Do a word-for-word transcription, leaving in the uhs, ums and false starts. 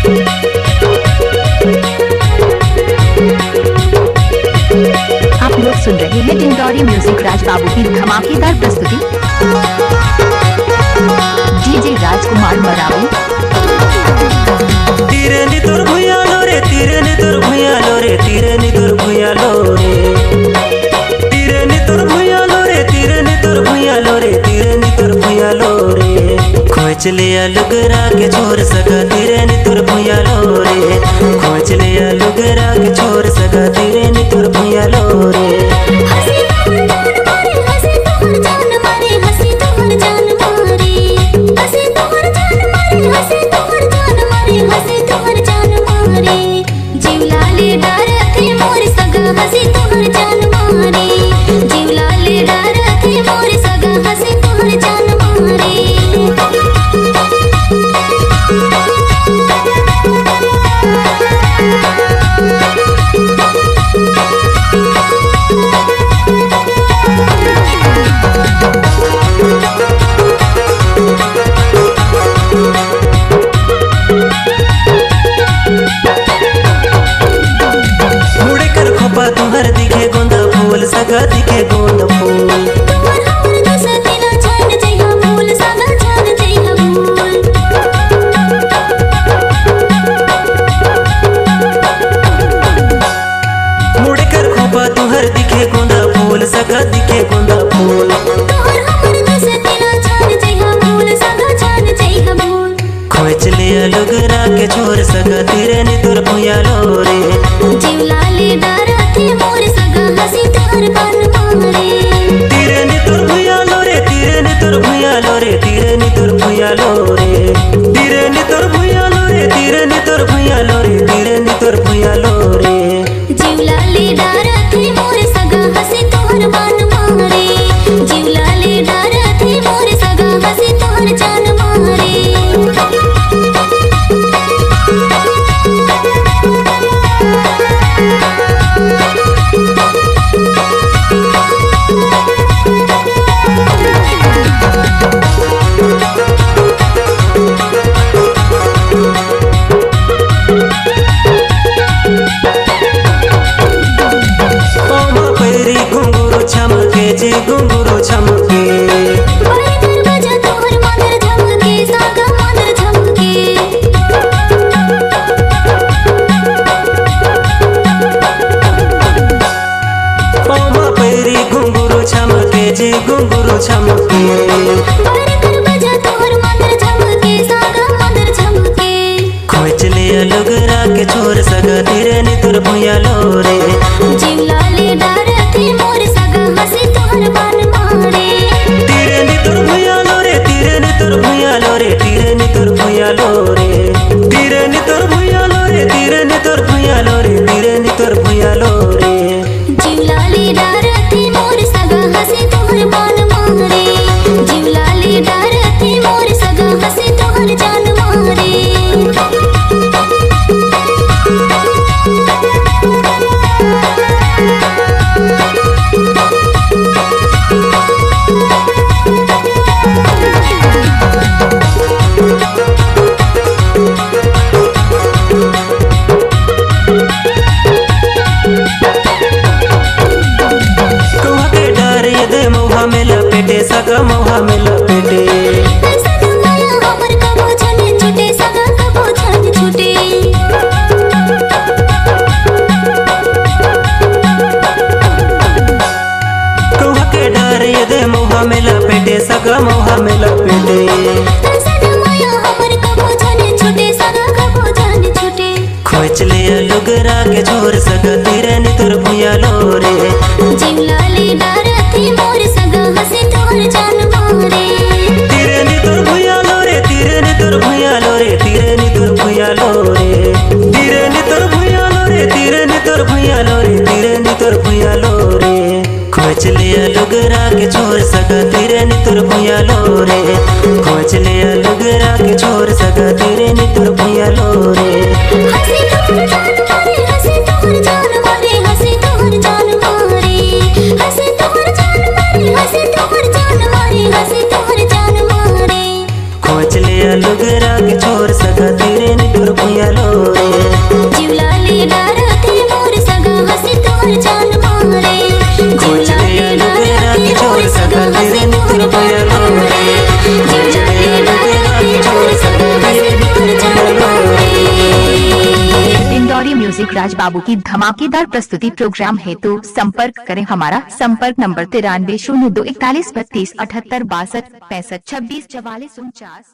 आप लोग सुन रहे हैं डिंडोरी म्यूजिक राज बाबू की धमाकेदार प्रस्तुति। डीजे राजकुमार मरावी। तीरे नी तोर भुइयां लो रे, तीरे नी तोर भुइयां लो रे, तीरे नी तोर भुइयां लो रे। तीरे नी तोर भुइयां लो रे, तीरे नी तोर भुइयां लो रे, तीरे नी तोर भुइयां लो रे। खोंइच लिया लुगरा के छोर सगा, तीरे नी तोर भुइयां लो रे। खोंइच लिया लुगरा के छोर सगा, तीरे नी तोर भुइयां लो रे। हंसी तोहर जान मारे, हंसी तोहर जान मारे, हंसी तोहर जान मारे। हंसी तोहर जान मारे, हंसी तोहर जान मारे, हंसी तोहर जान मारे। जीव लाले डारथे मोर सगा, हंसी तोहर जान मारे। जीव लाले डारथे मोर सगा, हंसी तोहर जान मारे। मुड़े कर खोपा तुहर दिखे गोंदा फूल, सगा दिखे गोंदा फूल। तुहर हमर दोसर दिला छन जइहा फूल, सगा छन जइहा फूल। मुड़े कर खोपा तुहर दिखे गोंदा फूल, सगा दिखे गोंदा फूल। तुहर हमर दोसर दिला छन जइहा फूल, सगा छन जइहा फूल। खोंइच लिया लुगरा के छोर सगा, तीरे नी तोर भुइयां लो रे। जीव लाले डारथे मोर सगा, हंसी तोहर बन मारे। तीरे नी तोर भुइयां लो रे, तीरे नी तोर भुइयां लो रे, तीरे नी तोर भुइयां लो रे। तीरे नी तोर भुइयां लो रे, तीरे नी तोर भुइयां लो रे, तीरे नी तोर भुइयां लो रे। जीव लाले डारथे मोर सगा, हंसी तोहर बन मारे। जीव लाले डारथे मोर सगा, हंसी तोहर जान मारे। ओमा पैरी घुंघरू छमके जी, घुंघरू छमके। पैर दरवाजा तोहर मांदर झमके, सागा मांदर झमके। ओमा पैरी घुंघरू छमके जी, घुंघरू छमके। पैर दरवाजा तोहर मांदर झमके, सागा मांदर झमके। खोंइच लिया लुगरा के छोर सगा, तीरे नी तोर भुइयां लो रे। जीव लाले डारथे मोर सगा, हंसी तोहर बन मारे। तीरे नी तोर भुइयां लो रे, तीरे नी तोर भुइयां लो रे, तीरे नी तोर भुइयां लो रे। तीरे नी तोर भुइयां लो रे, तीरे नी तोर भुइयां लो रे, तीरे नी तोर भुइयां लो रे। जीव लाले डारथे मोर सगा, हंसी तोहर बन मारे। जीव लाले डारथे मोर सगा, हंसी तोहर जान मारे। कौआ के डार ये दे मउहा में लपेटे, सगा मउहा में लपेटे। ऐसा दुनिया हमर कबो झन छूटे, सगा कबो झन छूटे। कौआ के डार ये दे मउहा में लपेटे, सगा मउहा में लपेटे। ऐसा दुनिया हमर कबो झन छूटे, सगा कबो झन छूटे। खोंइच लिया लुगरा के छोर सगा, तीरे नी तोर भुइयां लो रे। जीव लाले डारथे मोर सगा, हंसी तोहर जान मारे। तीरे नी तोर भुइयां लो रे, तीरे नी तोर भुइयां लो रे, तीरे नी तोर भुइयां लो रे। तीरे नी तोर भुइयां लो रे, तीरे नी तोर भुइयां लो रे, तीरे नी तोर भुइयां लो रे। खोंइच लिया लुगरा के छोर सगा, तीरे नी तोर भुइयां लो रे। खोंइच लिया लुगरा के छोर सगा, तीरे नी तोर भुइयां लो रे। हंसी तोहर जान मारे, हंसी तोहर जान मारे, हंसी तोहर जान मारे। हंसी तोहर जान मारे, हंसी तोहर जान मारे, हंसी तोहर जान मारे। खोंइच लिया लुगरा के छोर सगा, तीरे नी तोर भुइयां लो राज बाबू की धमाकेदार प्रस्तुति प्रोग्राम हेतु संपर्क करें। हमारा संपर्क नंबर तिरानवे शून्य दो इकतालीस बत्तीस अठहत्तर बासठ पैंसठ छब्बीस चवालीस उनचास।